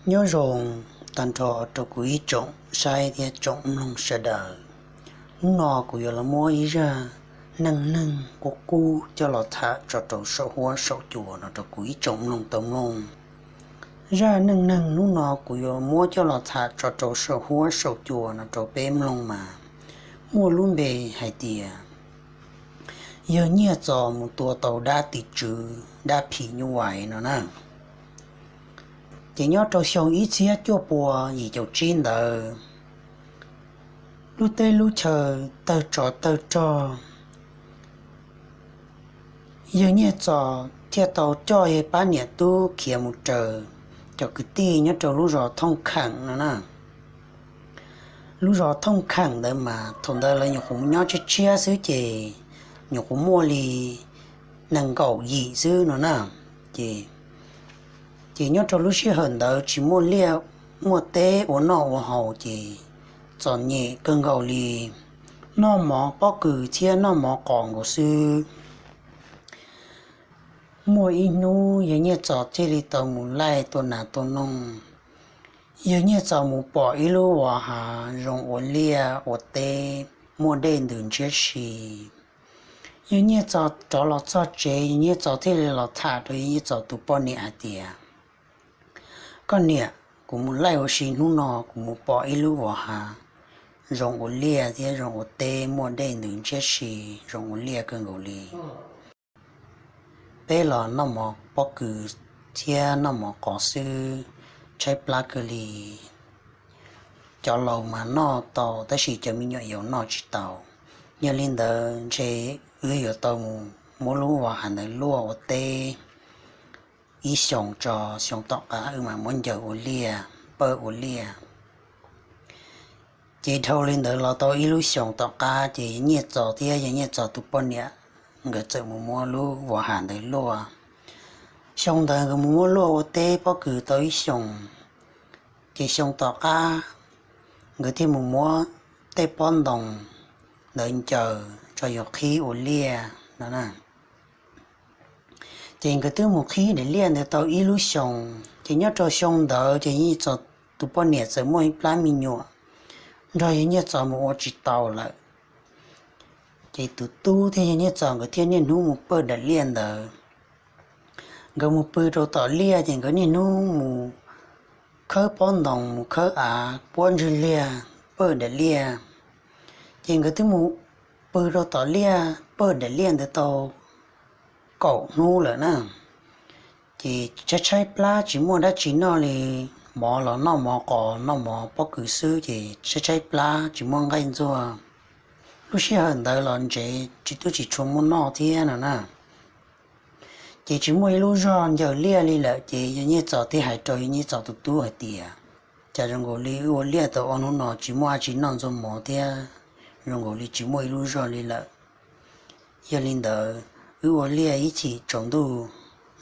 Nyob zoo tag nrho rau kuv ib tsoom saib thiab tsoom mloog sawv daws. Hnub no kuv yuav los muab ib zaj neej neeg qub qub coj los tham tso rau saum huab saum cua no rau kuv ib tsoom mloog tau mloog. Zaj neej neeg hnub no kuv yuav muab coj los tham tso rau saum huab saum cua no rau peb mloog mas muaj lub npe hais tias yawg Nyiaj Txos mus tua tau dab tim tswv dab phim nyuj vais no na. Ces nyob rau xyoo ib txhiab cuaj pua yim caum tsib ntawd, lub teb lub chaw tawg tsov tawg rog, yawg Nyiaj Txos thiaj tau coj yawg pab niam tub khiav mus raws cov kwv tij nyob rau lub zos Thooj Kheem no na. Lub zos Thooj Kheem ntawd mas thaum ntawd lawv nyuam qhuav nyob tshiab tshiab xwb ces nyuam qhuav muaj li nees nkaum yim xwb no na. Ces, ces nyob rau lub sij hawm ntawd tsis muaj liaj muaj teb ua noj ua haus ces txom nyem kawg nkaus li, noj mov pob kws thiab noj mov qos nkaus xwb. Muaj ib hnub yawg Nyiaj Txos thiaj li tau mus laij tua nas tua noog. Yawg Nyiaj Txos mus pom ib lub vos hav zoo ua liaj ua teb, muaj dej ntws ntshiab si. Yawg Nyiaj Txos rov los txog tsev, yawg Nyiaj Txos thiaj li los tham rau yawg Nyiaj Txos tus poj niam hais tias, koj niam, kuv mus laij ua si hnub no kuv mus pom ib lub vos hav zoo ua liaj thiab zoo ua teb, muaj dej ntws ntshiab si, zoo ua liaj kawg nkaus li. Peb los noj mov pob kws thiab noj mov qos xwb, tshaib plab kawg li. Cov laus mas noj tau tab sis cov me nyuam yaus noj tsis tau. Yog li ntawd ntshe wb yuav tau mus muab lub vos hav ntawd luaj ua teb ib xyoos tso, xyoo tom qab wb mam muab ncaws ua liaj, pawj ua liaj. Ces dhau li ntawd los tau ib lub xyoos tom qab ces yawg Nyiaj Txos thiab yawg Nyiaj Txos tus poj niam nkawd txawm mus muab lub vos hav ntawd luaj. Xyoo ntawd nkawd mus muab luaj ua teb pob kws tau ib xyoos, ces xyoo tom qab nkawd thiaj mus muab tej pob ntoos ntawd ncaws tso yuav qhib ua liaj no. Ces nkawd twb mus qhib daim liaj ntawd tau ib lub xyoos, ces nyob rau xyoo ntawd ces yawg Nyiaj Txos tus poj niam txawm muaj ib plab me nyuam nrog yawg Nyiaj Txos mus ua tsis tau lawm. Ces tus tub thiab yawg Nyiaj Txos nkawd thiaj niaj hnub mus pawj daim liaj ntawd. Nkawd mus pw rau tom liaj ces nkawd niaj hnub mus khawb pob ntoos, mus khawb av, puab ntswg liaj, pawj daim liaj. Ces nkawd twb mus pw rau tom liaj, pawj daim liaj ntawd tau kaum hnub lawm na. Ces tshaib tshaib plab tsis muaj dab tsi noj li, mov los noj mov qos noj mov pob kws xwb ces tshaib tshaib plab tsis muaj nqaij ntxuag. Lub sij hawm ntawd los ntsev tsis, twb tsis tshua muaj noj thiab no na. Ces tsis muaj ib lub zog ncaws liaj li lawm ces yawg Nyiaj Txos thiaj hais rau yawg Nyiaj Txos tus tub hais tias, cas zoo nkaus li wb ua liaj tau ob hnub no tsis muaj dab tsi noj ntxuag mov thiab, zoo nkaus li tsis muaj ib lub zog li lawm. Yog li ntawd wb ua liaj ib chim tsaus ntuj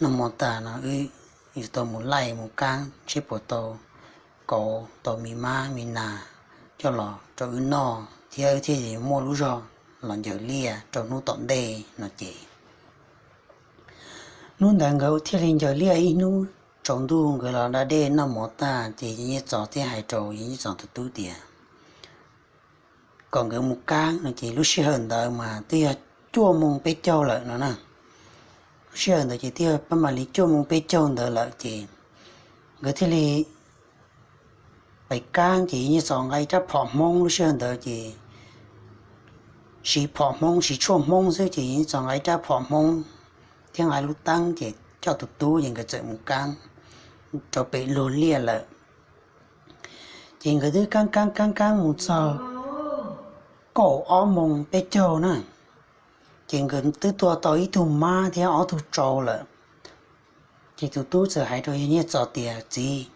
noj mov tag no wb yuav tau mus laij mus kaab seb puas tau kauv tau me mab me nas coj los rau wb noj thiab wb thiaj li muaj lub zog los ncaws liaj rau hnub tom ntej no ces hnub ntawd nkawd thiaj li ncaws liaj ib hnub tsaus ntuj, nkawd los da dej noj mov tag ces yawg Nyiaj Txos thiaj hais rau yawg Nyiaj Txos tus tub tias kom nkawd mus kaab no ces lub sij hawm ntawd mas twb yog cuaj moo peb caug lawm no na. Lub sij hawm ntawd ces twb yog pab mam li cuaj moo peb caug ntawd lawm ces nkawd thiaj li pais kaab ces yawg Nyiaj Txos nqa ib rab phom Hmoob, lub sij hawm ntawd ces siv phom Hmoob, siv tshuaj Hmoob xwb ces yawg Nyiaj Txos nqa ib rab phom Hmoob thiab nqa lub teeb ces coj tus tub ces nkawd txawm mus kaab rau pem luag liaj lawm. Ces nkawd twb kaab kaab kaab kaab mus txog kaum ob moo peb caug na, ces nkawd twb tua tau ib tug mab thiab ob tug tsau lawm. Ces tus tub txawm hais rau yawg Nyiaj Txos tias, txiv,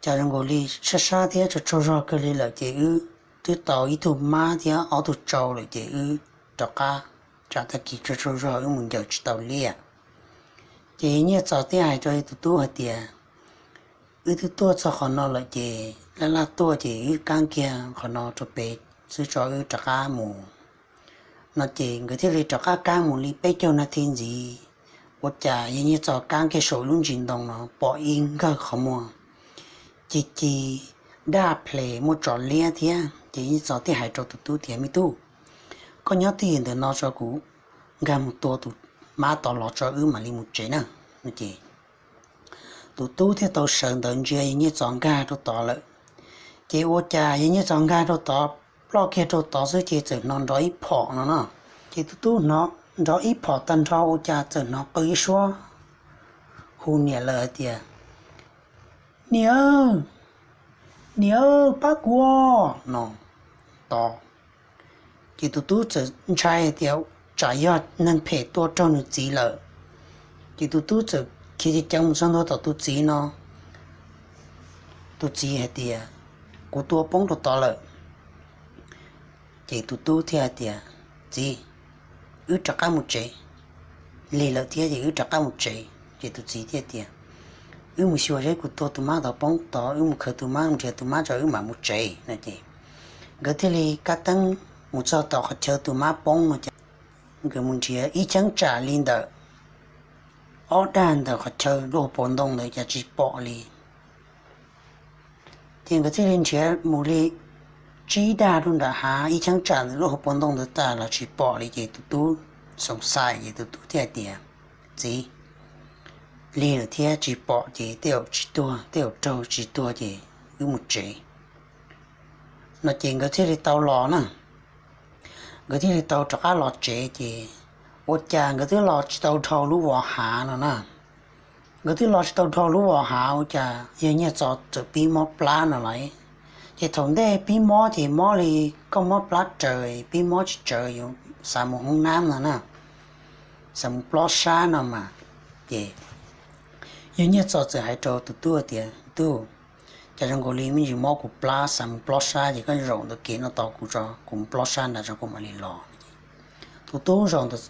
cas zoo nkaus li sab sab thiab tsaug tsaug zog kawg li lawm ces wb twb tau ib tug mab thiab ob tug tsau lawm ces wb rov qab, tsam tag kis tsaug tsaug zog wb mus ncaws tsis tau liaj. Ces yawg Nyiaj Txos thiaj hais rau tus tub hais tias, wb twb tuaj txog qhov no lawm ces laj laj tuaj ces wb kaab kiag qhov no rau pem xwb tso wb rov qab mus no ces nkawd thiaj li rov qab kaab mus li peb caug nas this ntxiv. Ua cas yawg Nyiaj Txos kaab kiag saum lub ntsis ntoo no pom ib nkawg qhov muag ci ci daj ples muaj tso liab thiab. Ces Nyiaj Txos thiaj hais rau tus tub tias, Me tub, koj nyob twj ywm ntawm no tso, kuv nkag mus tua tus mab tod los tso wb mam li mus tsev na. Ces tus tub thiaj tau sawv ntawd ntsia yawg Nyiaj Txos nkag rau tod lawm. Ces ua cas yawg Nyiaj Txos nkag rau tod, ploj kiag rau tod xwb ces txawm hnov nrov ib phom no no. Ces tus tub hnov nrov ib phom tag nrho ua cas txawm hnov qw ib suab hu niam lawm hais tias, Niam, niam, pab kuv no tod. Ces tus tub txawm ntshai tias tsam yog neeg phem tua raug nws txiv lawm. Ces tus tub txawm khiav ceev ceev mus txog ntua tom tus txiv no. Tus txiv hais tias, Kuv tua poob rau tod lawm. Ces tus tub thiaj hais tias, Txiv, wb rov qab mus tsev. Lig lawm thiab ces wb rov qab mus tsev. Ces tus txiv thiaj tias, Wb mus xyuas seb kuv tua tus mab tod poob tod, wb mus khaws tus mab, nrhiav tus mab tso wb mam mus tsev no. Ces nkawd thiaj li kab teeb mus txog tom qhov chaw tus mab poob no ces nkawd mus nrhiav ib cheeb tsam li ntawm ob dag ntawm qhov chaw lub hauv paus ntoo ntawd cas tsis pom li. Ces nkawd thiaj li nrhiav mus li tsib dag rau nram hav, ib cheeb tsam ntawm lub hauv paus ntoo ntawd tas los tsis pom li. Ces tus tub xoom xais ces tus tub thiaj hais tias, Txiv, lig lawm thiab tsis pom ces tej zaum tsis tuag, tej zaum raug tsis tuag ces wb mus tsev no. Ces nkawd thiaj li tau los na. Nkawd thiaj li tau rov qab los tsev ces ua cas nkawd twb los tsis tau dhau lub vos hav no na. Nkawd twb los tsis tau dhau lub vos hav ua cas yawg Nyiaj Txos txawm pib mob plab no lawm. Ces thaum ntej pib mob ces mob li koj mob plab raws, pib mob tsis tsawv yuav xav mus hoob nab no na, xav mus plob sab no mas. Ces yawg Nyiaj Txos txawm hais rau tus tub tias, Tub, cas zoo nkaus li me ntsis mob kuv plab, xav mus plob sab ces koj zaum ntawm kev no tos kuv tso, kuv mus plob sab nrad tso kuv mam li los. Tus tub zaum ntawm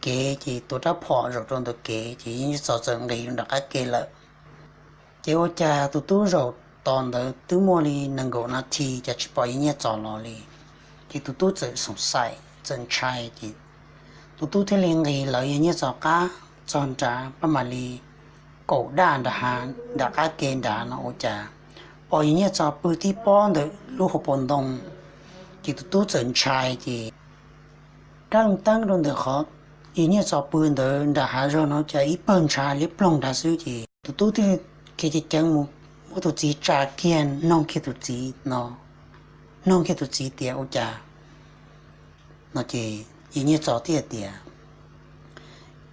kev ces tua rab phom zaum rau ntawm kev ces yawg Nyiaj Txos txawm nqis rau nram qab ke lawm. Ces ua cas tus tub zaum tos ntawd twb muaj li nees nkaum nas this cas tsis pom yawg Nyiaj Txos los li. Ces tus tub txawm xoom xaim txawm ntshai ces tus tub thiaj li nqis lawv yawg Nyiaj Txos qab txog nrad pab mam li kaum daj nram hav nram qab ke nrad no ua cas pom yawg Nyiaj Txos pw tib pob ntawm lub hauv paus ntoo. Ces tus tub txawm ntshai ces kab loo teeb rau ntawm qhov yawg Nyiaj Txos pw ntawd nram hav zoov no cas ib pawg ntshav liab ploog nrad xwb ces tus tub thiaj khiav ceev ceev mus muab tus txiv tsa kiag, noog kiag tus txiv no, noog kiag tus txiv tias ua cas no. Ces yawg Nyiaj Txos thiaj tias,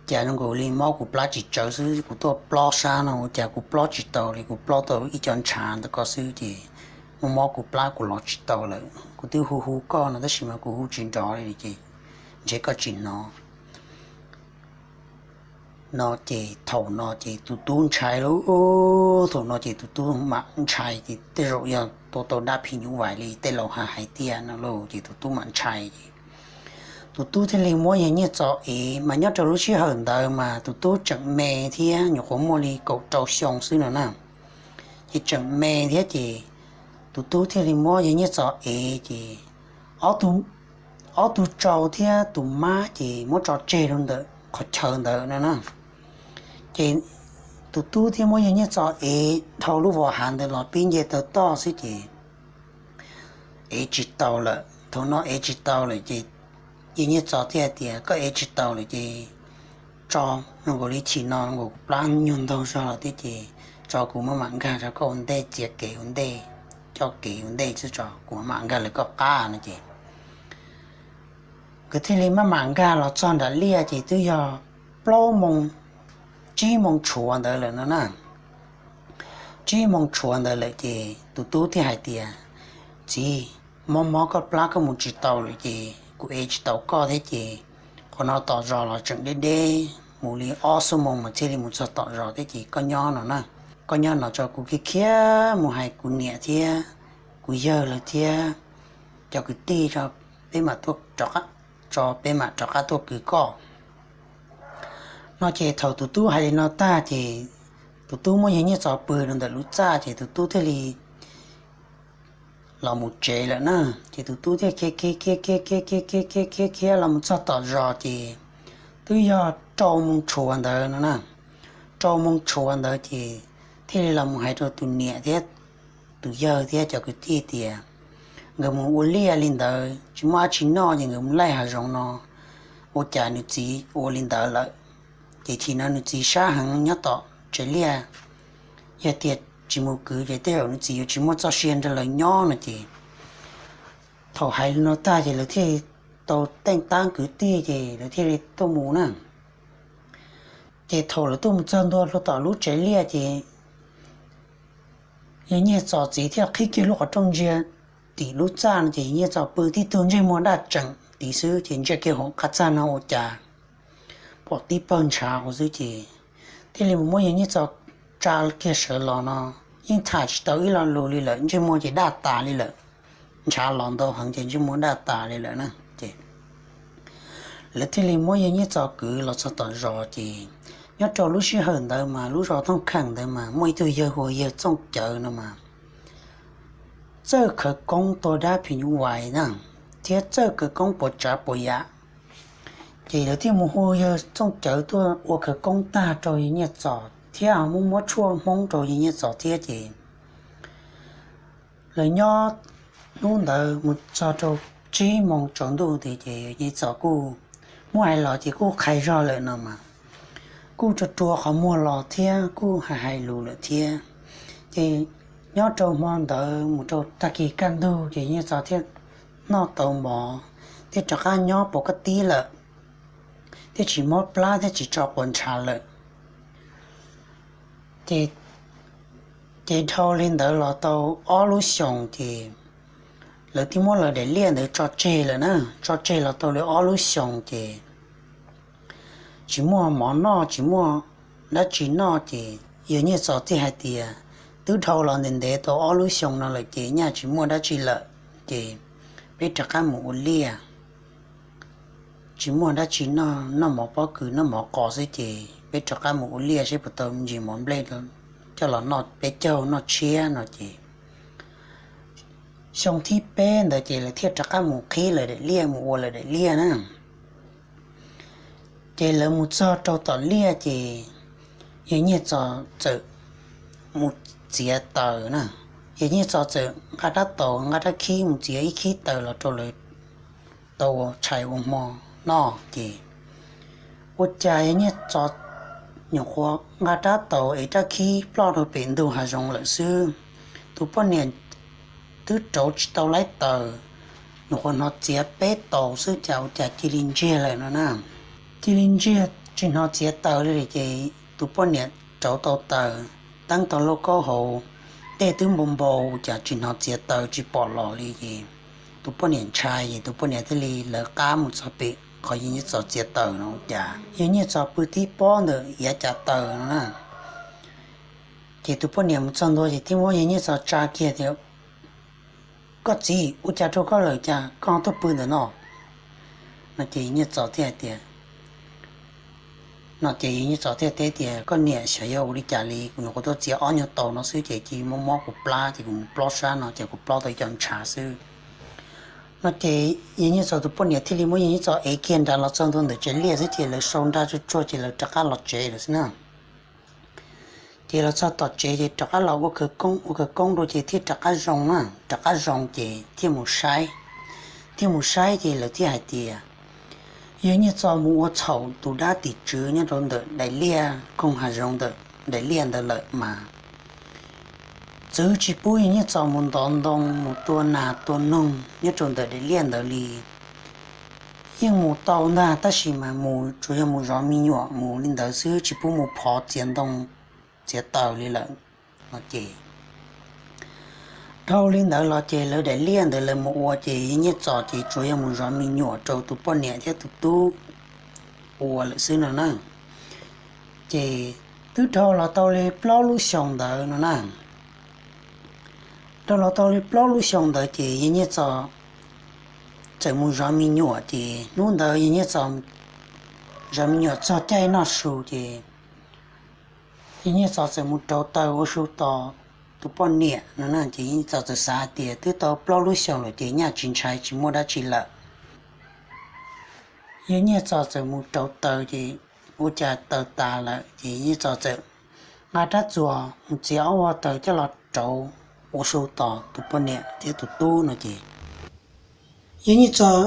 Cas zoo nkaus li mob kuv plab tsis tsawv xwb, kuv tuaj plob sab no ua cas kuv plob tsis tau li, kuv plob tau ib co ntshav ntawm ko xwb ces mob mob kuv plab kuv los tsis tau lawm. Kuv twb hu hu koj no tab sis mas kuv hu tsis nrov li ces ntshe koj tsis hnov no. Ces thaum no ces tus tub ntshai lauj. Thaum no ces tus tub mam ntshai ces tej zaum yog tua tau dab phim nyuj vais li tej laus hais tiag no lauj. Ces tus tub mam ntshai ces tus tub thiaj li muab yawg Nyiaj Txos ev, mas nyob rau lub sij hawm ntawd mas tus tub tseem me thiab, nyuam qhuav muaj li kaum rau xyoo xwb no na. Ces tseem me thiab ces tus tub thiaj li muab yawg Nyiaj Txos ev ces ob tug tsau thiab tus mab ces muab tso tseg rau ntawm qhov chaw ntawd no na. Ces tus tub thiaj muab yawg Nyiaj Txos ev dhau lub vos hav ntawd los pib nce taw toj xwb ces ev tsis tau lawm. Thaum no ev tsis tau lawm ces yawg Nyiaj Txos thiaj tias, Koj ev tsis tau lawm ces tso, zoo nkaus li chim no zoo nkaus kuv plab nyuag ntaug zog lawm thiab ces tso kuv maj mam nkag rau koj ua ntej, txiav kev ua ntej, coj kev ua ntej xwb tso, kuv maj mam nkag lawv koj qab no ces nkawd thiaj li maj mam nkag los txog nram liaj ces twb yog plaub moo, tsib moo tshuav ntawd lawm no na. Tsib moo tshuav ntawd lawm ces tus tub thiaj hais tias, Txiv, mob mob koj plab koj mus tsis tau lawm ces kuv ev tsis tau koj thiab ces qhov no tom zos los tseem deb deb, mus li ob xuab moos mas thiaj li mus txog tom zos thiab ces koj nyob no na. Koj nyob no tso kuv khiav khiav mus hais kuv niam thiab kuv yawg lawv thiab cov kwv tij tso, peb mam, tso peb mam rov qab tuaj kwv koj no. Ces thaum tus tub hais li no tag ces tus tub muab yawg Nyiaj Txos pw rau ntawm lub txaj ces tus tub thiaj li los mus tsev lawm na. Ces tus tub thiaj khiav khiav khiav khiav khiav khiav khiav khiav khiav khiav los mus txog tom zos ces twb yog rau moo tshuav ntawd no na. Rau moo tshuav ntawd ces thiaj li los mus hais rau tus niam thiab tus yawg thiab cov kwv tij tias nkawd mus ua liaj li ntawd tsis muaj dab tsi noj ces nkawd mus laij hav zoov no, ua cas nws txiv ua li ntawd lawm. Ces chim no nws txiv sab heev nyob tom tsev liaj, yog tias tsis mus kwv ces tej zaum nws txiv yuav tsis muaj txoj sia nrog lawv nyob no ces thaum hais li no tag ces lawv thiaj li tau teej tab kwv tij ces lawv thiaj li tuaj mus na. Ces thaum lawv tuaj mus txog ntua hlo tom lub tsev liaj ces yawg Nyiaj Txos txiv thiaj qhib kiag lub qhov rooj ntsia tim lub txaj no ces yawg Nyiaj Txos pw tib tug ntsej muag daj tseem tid xwb ces ntsia kiag hauv qab txaj no ua cas pom tib pawg ntshav hauv xwb ces thiaj li mus muab yawg Nyiaj Txos tsa kiag sawv los no yeej tham tsis tau ib lo lus li lawm, ntsej muag ces daj tas li lawm. Ntshav los ntau heev ces ntsej muag daj tas li lawm na. Ces lawv thiaj li muab yawg Nyiaj Txos kwv los txog tom zos ces nyob rau lub sij hawm ntawd mas lub zos Thooj Kheem ntawd mas muaj ib tug yawg hu ua yawg Txooj Cawv no mas txawj khawv koob tua dab phim nyuj vais na, thiab txawj khawv koob puas tsav puas yam. Ces lawv thiaj mus hu yawg Txooj Cawv tuaj ua khawv koob tag rau yawg Nyiaj Txos thiab ho muab muab tshuaj hmoob rau yawg Nyiaj Txos thiab ces lawv nyob hnub ntawd mus txog rau tsib moos tsaus ntuj nti ces yawg Nyiaj Txos kuj muab hais los ces kuj qhais zog lawm no mas kuj rua rua qhov muag los thiab kuj hais hais lus lawm thiab. Ces nyob rau hmo ntawd mus rau tag kis kaj ntug ces Nyiaj Txos thiaj noj tau mov thiab rov qab nyob pov kaj tib lawm, thiab tsis mob plab thiab tsis tso quav ntshav lawm. Ces dhau li ntawd los tau ob lub xyoos ces lawv thiaj muab lawv daim liaj ntawd tso tseg lawm na. Tso tseg los tau li ob lub xyoos ces tsis muaj mov noj tsis muaj dab tsi noj ces yawg Nyiaj Txos thiaj hais tias twb dhau los ntev ntev tau ob lub xyoos no lawm ces nyaj tsis muaj dab tsi lawm ces peb rov qab mus ua liaj. Tsis muaj dab tsi noj, noj mov pob kws noj mov qos xwb ces peb rov qab mus ua liaj seb puas tau me ntsis mov nplej coj los noj peb caug noj tshiab no ces xyoo thib peb ntawd ces lawv thiaj rov qab mus qhib lawv daim liaj mus ua lawv daim liaj na. Ces lawv mus txog rau tom liaj ces yawg Nyiaj Txos txawm mus txiav taws na. Yawg Nyiaj Txos txawm nqa rab taus nqa rab khib mus txiav ib khib taws los rau lawv tau ua tshais ua hmo noj ces ua cas yawg Nyiaj Txos nyuam qhuav nqa rab taus es rab khib ploj rau pem ntug hav zoov lawm xwb. Tus poj niam twb rauv tsis tau laib taws, nyuam qhuav hnov txiav peb taus xwb cas ua cas cia li ntsiag lawm no na. Cia li ntsiag tsis hnov txiav taws li ces tus poj niam rauv tau taws, teeb tau lauj kaub hauv, dej twb npau npau ua cas tsis hnov txiav taws tsis pom los li ces tus poj niam ntshai ces tus poj niam thiaj li lawv qab mus txog pem qhov yawg Nyiaj Txos txiav taws no ua cas yawg Nyiaj Txos pw tib pob ntawm yav cav taws no na. Ces tus poj niam mus txog ntua ces thiaj muab yawg Nyiaj Txos tsa kiag tias, Koj txiv, ua cas rau koj lawm cas koj tuaj pw ntawm no? No ces Nyiaj Txos thiaj hais tias, no ces Nyiaj Txos thiaj teb tias, Koj niam, xyov yog ua li cas li, kuv nyuam qhuav tuaj txiav ob nyuag taus no xwb ces cia li mob mob kuv plab ces kuv mus plob sab no ces kuv plob tau ib co ntshav xwb. No ces yawg Nyiaj Txos tus poj niam thiaj li muab yawg Nyiaj Txos ev kiag nrad los txog ntua ntawm tsev liaj xwb ces lawv sau nra tsuag tsuag ces lawv rov qab los tsev lawm xwb na. Ces los txog tom tsev ces rov qab los ua khawv koob ua khawv koob dua ces thiaj rov qab zoo na, rov qab zoo ces thiaj mus saib. Thiaj mus saib ces lawv thiaj hais tias, Yawg Nyiaj Txos mus ua txhaum tus dab tim tswv nyob rau ntawm daim liaj koog hav zoov ntawm daim liaj ntawd lawm mas txwv tsis pub yawg Nyiaj Txos mus ntov ntoo mus tua nas tua noog nyob rau ntawm daim liaj ntawd li. Yeej mus tau ntag tab sis mas mus tsuas yog mus zov me nyuam mus li ntawd xwb tsis pub mus phov txiav ntoo txiav taws li lawm. Ces dhau li ntawd los ces lawv daim liaj ntawd lawv mus ua ces yawg Nyiaj Txos ces tsuas yog mus zov me nyuam rau tus poj niam thiab tus tub ua lawm xwb no na. Ces twb dhau los tau li plaub lub xyoos ntawd no na. Dhau los tau li plaub lub xyoos ntawd ces yawg Nyiaj Txos txawm mus zov me nyuam ces hnub ntawd yawg Nyiaj Txos zov me nyuam txog caij noj su ces yawg Nyiaj Txos txawm mus rauv taws ua su tos tus poj niam no na. Ces yawg Nyiaj Txos txawm xav hais tias twb tau plaub lub xyoos lawm ces nyaj tsis ntshai tsis muaj dab tsi lawm. Yawg Nyiaj Txos txawm mus rauv taws ces ua cas taws tas lawm ces yawg Nyiaj Txos txawm nqa rab txuas mus txiav ob vog taws coj los rauv ua sau tos tus poj niam thiab tus tub no ces Yawg Nyiaj Txos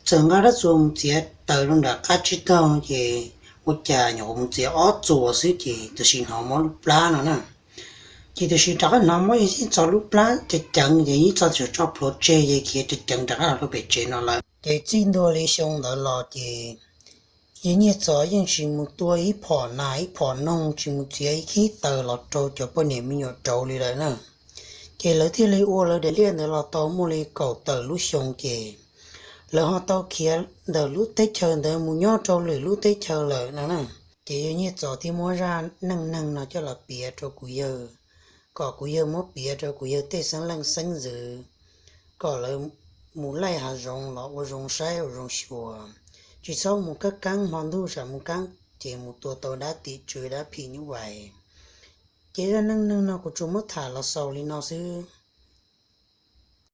txawm nqa rab txuas mus txiav taws rau nram qab tsib taug ces ua cas nyuam qhuav mus txiav ob txuas xwb ces tam sim hnov mob lub plab no na. Ces tam sim rov qab hnov mob Yawg Nyiaj Txos lub plab ceev ceev ces Nyiaj Txos txawm tso plhuav tseg ces khiav ceev ceev rov qab los rau pem tsev no lawm. Ces txij ntua li xyoo ntawd los ces Yawg Nyiaj Txos yeej tsis mus tua ib phom nas ib phom noog, tsis mus txiav ib khib taws los rau cov poj niam me nyuam rauv li lawm na. Ces lawv thiaj li ua lawv daim liaj ntawd los tau muaj li kaum tawm lub xyoo ces lawv ho tau khiav ntawm lub teb chaws ntawd mus nyob rau lwm lub teb chaws lawm no na. Ces Yawg Nyiaj Txos thiaj muab zaj neej neeg no coj los piav rau kuv yawg, kom kuv yawg muab piav rau kuv yawg tej xeeb leej xeeb ntxwv, kom lawv mus laij hav zoov los ua zoo saib ua zoo xyuas, tsis txhob mus keeb keeb hmo ntuj tsam mus keeb ces mus tua tau dab tim tswv dab phim nyuj vais. Ces zaj neej neeg no kuv tsuas muab tham los xaus li no xwb.